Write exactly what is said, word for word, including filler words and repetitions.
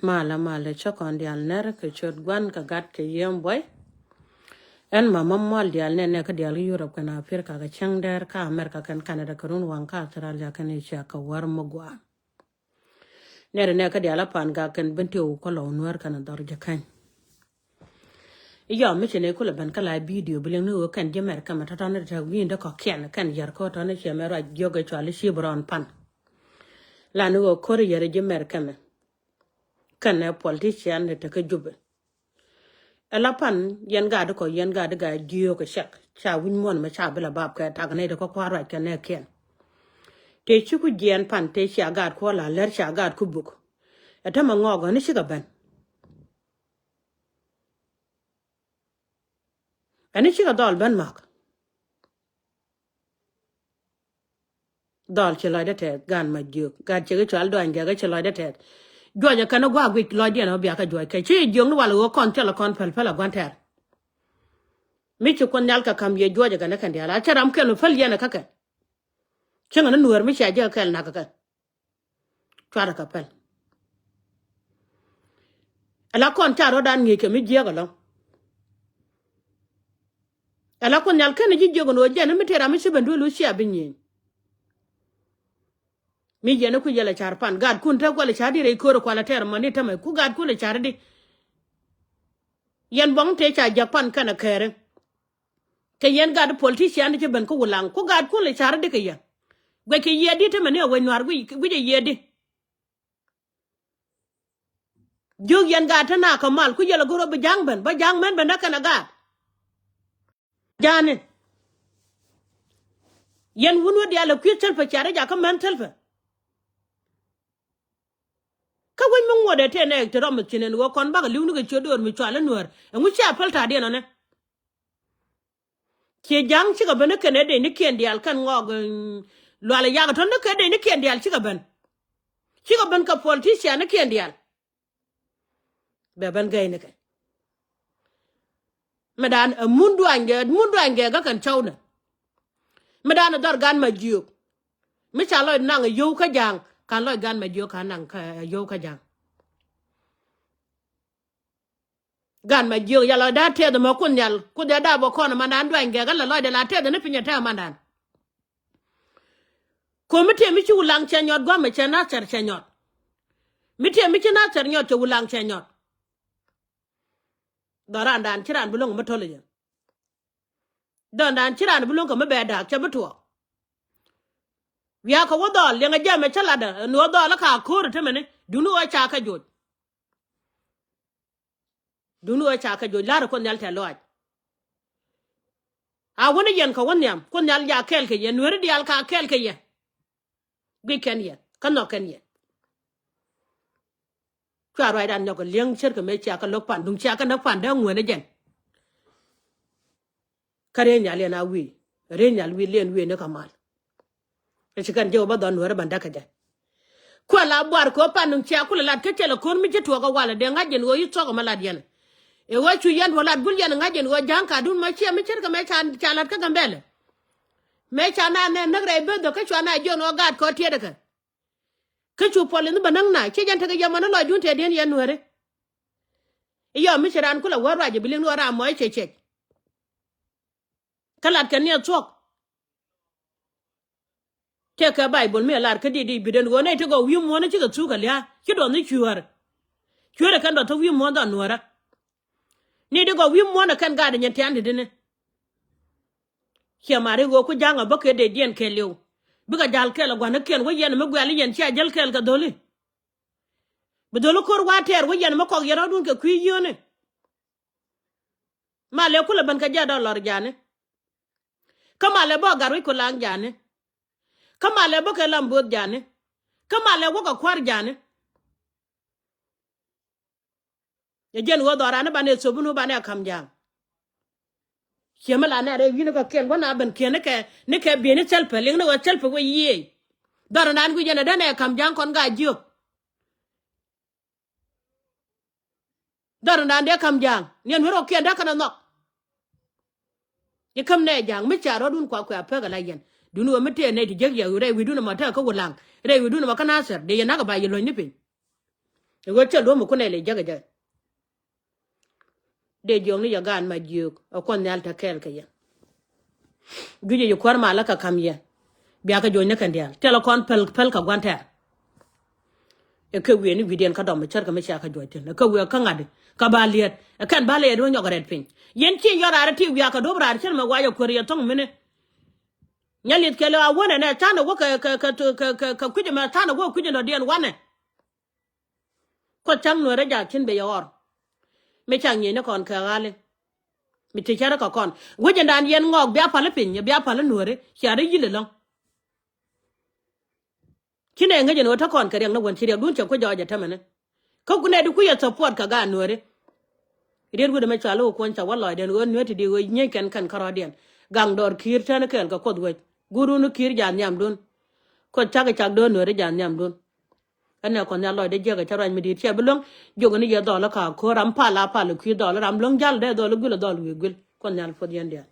Malä malä cä kɔn diaal nɛr kɛ ciöt Gua̱n kɛ Gat kɛ Yiëë Buɔy. Ɛn mama mual diaal nɛn nɛ kä diaal kä Europe kɛnɛ Africa kɛ cäŋ dɛr kä America kɛnɛ Canada kɛ run waŋ kä Australia kɛnɛ Asia kɛ wär mi gua̱a̱. Nɛr nɛ kä diaal a Pan Gak kɛnɛ Bentiu kä Lɔw Nuäär kɛnɛ Dhɔr Jɛ Käny. I̱ yɔm mi ci nɛ kulɛ ben kä la video bi liŋ ni ɣöö kɛn ji̱ Mɛr kɛmɛ tɔ̱tɔ̱ni te wi̱i̱n dee kɔ̱kiɛn kɛn yär kä tɔ̱ni ciɛ mɛ ruac jiök ɛ cuali ci bi rɔɔn Pan. La ni ɣöö ko̱ri yär ji̱ Mɛr kɛmɛ. Kɛnɛ politician ni te kä Jubɛ. Ɛ la Pan yɛn gaat kɔ yɛn gaat gaat jiök ɛ cɛk ca wi̱ny muɔ̱n mɛ ca bi la bap kɛ tak nɛy te kä kua̱r ruac kɛ nɛɛkiɛn. Te ci ku jiɛɛn Pan te cia gaat kuɔ la lɛr cia gaat ku buk. Ɛ tämɛ ŋɔɔk ɣän cikɛ ben. Ɛn cikɛ dhɔl ben mak. Dhɔl ci lɔcdä tɛth gan ma jiök gat cɛ kɛ cual duany gɛk ci lɔcdä tɛth. Juɔcɛ kɛn gua̱a̱k guic lɔcdiɛn ɔ biakä juɔc kɛ ci jiök ni wal ɣöö kɔn thilɛ kɔn päl päl a gua̱n tɛr. Mi ci Kuoth Nhial kɛ ka̱m yɛ juɔcɛ kɛn kɛn diaal a cɛ ram kɛn päl yɛn ɛ kä kɛ. Cieŋɛ ni Nuäär mi cia jiäk kɛl nak kɛ kɛ. Cuarɛ kɛ pɛl. Ala kɔn ca rɔ̱dan ŋi̱i̱c kɛ mi jiääk ɛlɔ̱ŋ. Ala Kuoth Nhial kenɛ ji̱ jiök ɛn ɣöö jɛn mi tëë ram mi ci ben duël wä cia bi nyieny. Mi yɛn ku yɛl ɛ ca̱r Pan gaatkun te kuɛl ɛ ca̱r di rɛy köör ɛ kual ɛ tɛɛr mani tämɛ ku gaatkun ɛ ca̱r di. Yɛn buɔ̱ŋ tëë ca jiäk Pan kɛnɛ kɛɛri. Kɛ yɛn gat politician ti ci ben kä Wulaŋ ku gaatkun lɛ ca̱r di kɛ yɛ. Guɛc kɛ yiëë di ti mɛ ni ɛ wec nua̱r guic ɛ yiëë di. Jiök yɛn gaat ti na kä mal ku yɛl ɛ go̱r ɔ bi ja̱ŋ ben bä ja̱ŋ mɛn ben dä kɛn ɛ gaat. Ja̱a̱ni yɛn wun wä diaal ɛ kui̱ thilpɛ cia ri jakä mɛn thilpɛ. Kä wec mi ŋuɔ̱t ɛ tëë nɛɛk ti rɔm mi thi̱n ɛn ɣöö kɔn bakɛ li̱w ni kɛ ciöt döör mi cua lä Nuäär ɛŋu cia päl ta̱a̱diɛn ɔnɛ. Ciɛ ja̱ŋ cikɛ ben kä kɛn ɛ dee ni kiɛn diaal kɛn ŋɔɔk. Lual ɛ yak tɔ̱n ni kɛ dee ni kiɛn diaal cikɛ ben. Cikɛ ben kɛ politician ni kiɛn diaal. Bɛ ben gɛy ni kɛ. Mi dan ɛ mun duany gɛ mun duany gɛ gä kɛn cɔw ni. Mi dan ɛ dhɔr gan ma jiök. Mi ca lɔc naŋ ɛ yio̱w kä ja̱a̱ŋ kan lɔc gan ma jiök kan naŋ ɛ yio̱w kä ja̱a̱ŋ. Gan ma jiök ya lɔcdä tɛth ɛmɛ Kuoth Nhial Kuoth ya dap ɛ kɔn ɛ mandan duany gɛk ɛ la lɔcdɛ la tɛth ɛ ni piny ɛ tɛth ɛ mandan. Ko̱ mi tëë mi ci Wulaŋ cɛ nyɔt gua̱mɛ cɛ Nathɛr cɛ nyɔt. Mi tëë mi ci Nathɛr nyɔt cɛ Wulaŋ cɛ nyɔt. Dhɔrandan ci raan bi lo̱ŋ mi to̱l ɛ jɛ. Dhɔrandan ci raan bi lo̱ŋ kɛ mi bɛ da̱a̱k cɛ bi tuɔɔk. Wiakä wä dhɔl liɛŋɛ jɛmɛ cä latdä ni wä dhɔl kä ko̱r ɛ temɛ ni duŋni wä ca kä joc. Duŋni ɣöö ca kɛ joc la̱rä Kuoth Nhial tɛ̈th lɔaac. A wä ni yɛn kɛ wä nhiam Kuoth Nhial ja kɛɛl kɛ yɛ Nuääri diaal ka kɛɛl kɛ yɛ. Guic kɛn yɛ kä nhɔk kɛn yɛ. Cua ruacdan nyɔk kɛ li̱eŋ ce̱tkɛ mëë cia kɛ lo̱k pan duŋ cia kɛ näk pan dee ŋuäänä jɛn. Kä rieec nhial yɛn a wi̱i̱ rieec nhial wi̱i̱ liɛn wi̱i̱ ni kɛ mal. Ɛ ci kɛn jɛ wä bä dhɔn Nuäärä bän däk kɛ jɛ. Kuɛ la buar kɛ wä pan nuŋ cia kulɛ lat kä cɛ lɛ ko̱r mi ci tuɔɔk ɛ walɛ dee ŋa̱c yɛn ɣöö yi thuɔ̱k ɛmɛ lat yɛn. Ɛ ɣöö cu yɛn wä lat gul yɛn ŋa̱c yɛn ɣöö ja̱ŋ ka dun mɛ ciɛ mi ce̱tkɛ mɛ ca lat kä Gambɛlɛ. Mɛ ca na nɛ näk rɛy beth dhɔk kä cua na jiön ɣöö gaat kɔ tiɛt ɛ kɛ. Kä cu puɔl in bä näk na ci jɛn tekɛ yɛmɔ ni lɔcdun tɛɛdiɛn yɛn Nuääri. I̱ yɔ mi ci raan kulɛ wä ruac ɛ bi liŋ ni ɣöö ram mɔ i̱ cɛ cɛc. Kä lat kɛ ni ɛ thuɔ̱k. Tëëkɛ Baibol mi ɛ lar kä diit i̱ bi den ɣöö nɛy ti gɔw wi̱i̱ muɔ̱ɔ̱n cikɛ thuk kɛ lia̱a̱ ci duɔth ni cuäärä. Cuäärä kɛn duɔth thok wi̱i̱ muɔ̱ɔ̱n dhɔn Nuäärä. Ni di gɔw wi̱i̱ muɔ̱ɔ̱n ɛ kɛn gaat ɛ nyin tian ti dini. Ciɛ mari ɣöö ku ja̱ŋ ɛ bä kɛ dee diɛn kɛɛliw. Bikɛ ja̱l kɛɛl ɛ gua̱nikiɛn wä yɛn ɛ mi guɛ̈l i̱ yɛn cia jäl kɛɛl kɛ dho̱li. Bi dho̱li ko̱r wa tɛɛr wä yɛn ɛ mi kɔk yɛn rɔ̱dun kɛ kui̱ yio̱o̱ni. Malɛ kulɛ ben kɛ jɛ dɔl lɔr jani. Kä malɛ bä gat wi̱c ku laŋ jani. Kä malɛ bä kɛ lam bo̱o̱th jani. Kä malɛ wäkɛ kua̱r jani. Ɛ jɛn ɣöö dhɔran ni banɛ thop ni banɛ ka̱m ja̱a̱ŋ. Ciɛ mi la nɛ rɛy wi̱n kä kiɛn wä na ben kiɛn ni kɛ ni kɛ bi̱i̱ni thɛl pɛ liŋ ni ɣöö thɛl pɛ wec yiëë. Dhɔran dan guic jɛn ɛ dee nɛ ka̱m ja̱a̱ŋ kɔn gaa jiök. Dhɔr in raan dee ka̱m ja̱a̱ŋ niɛn mi rɔ̱kiɛn da̱k kɛn ɛ nhɔk. I̱ käm nɛ ja̱a̱ŋ mi ca rɔ̱dun kua kuɛ a pek ala yɛn duni ɣöö mi tëë nɛy ti jiäk yɛ rɛy wi̱i̱dun ɛmɔ tekɛ kä Wulaŋ rɛy wi̱i̱dun ɛmɔ kä Nathɛr dee yɛ na̱k ɛ ba yɛ luɔ̱ny ni piny. Ɛ ɣöö cɛ luɔ̱m ɛ kun ɛ lɛ jäk ɛ jɛ. Dee jiɔkni yɛ gaan ma jiök ɛ Kuɔth Nhial te kɛɛl kɛ yɛn. Juicɛ yɛ kuäär malä kɛ ka̱m yɛn. Bia kɛ juɔ̱cni kɛn diaal tɛl ɛ kɔn päl päl kɛ gua̱n tɛ̈r. Ɛ kɛ wiee ni wi̱i̱diɛn kä dɔm ɛ cärkɛ mi cia kɛ juɔ̱c thi̱n ɛ kɛ wiee kä ŋa̱t kä ba liɛt ɛ kɛn ba liɛt wä nyɔk rɛt piny. Yɛn ci yɔr raar ɛ ti wiaa kɛ do̱p raar cär mɛ wac ɛ kuäär yɛ thɔ̱ŋ mini. Nyɛ li̱th kɛl ɛ a wänɛ nɛ tha̱a̱n ɛ wä kɛ kɛ kɛ kɛ kɛ kui̱c ɛmɛ tha̱a̱n ɛ wä kui̱c ɛnɔ diɛn wanɛ. Kuɔth cäŋ nuäärä jaak cin bɛ yɛ ɣɔr. Mi cak nyiecni kɔn kɛ ɣali. Mi ti cärä kɛ kɔn wecin dan yɛn ŋɔɔk bia pal piny bia pal nuäärä cia ri yil ɛlɔ̱ŋ. Ci nɛ ŋäc ɛn ɣöö te kɔn kɛ riɛk ni wän ci riɛkdun cɛ kui̱ jɔɔc ɛ tämɛni. Kä ku nɛ di kui̱ yɛ support kɛ gaat nuäärä. Riet wi̱dɛ mɛ cɔal i̱ wä kuɔny ca wä lɔcdɛn ɣöö nuäär ti di ɣöö nyiec kɛn kɛn kärɔɔdiɛn. Gaŋ dɔɔr ki̱i̱r tɛn kɛɛl kɛ Kuoth wec guurun ki̱i̱r jaat nhiamdun. Kuoth cak cak do̱r nuäärä jaat nhiamdun. Ɛn nɛ Kuɔth Nhial lɔcdɛ jiäk ɛ cä ruac mi di̱i̱t ciɛ bi luäŋ. Jiök ni yɛ dhɔl kä ko̱r ram pal a pal kui̱ dhɔl ram luäŋ jal dee dhɔl guil dhɔl wi̱i̱ guil Kuɔth Nhial puɔth yɛn diaal.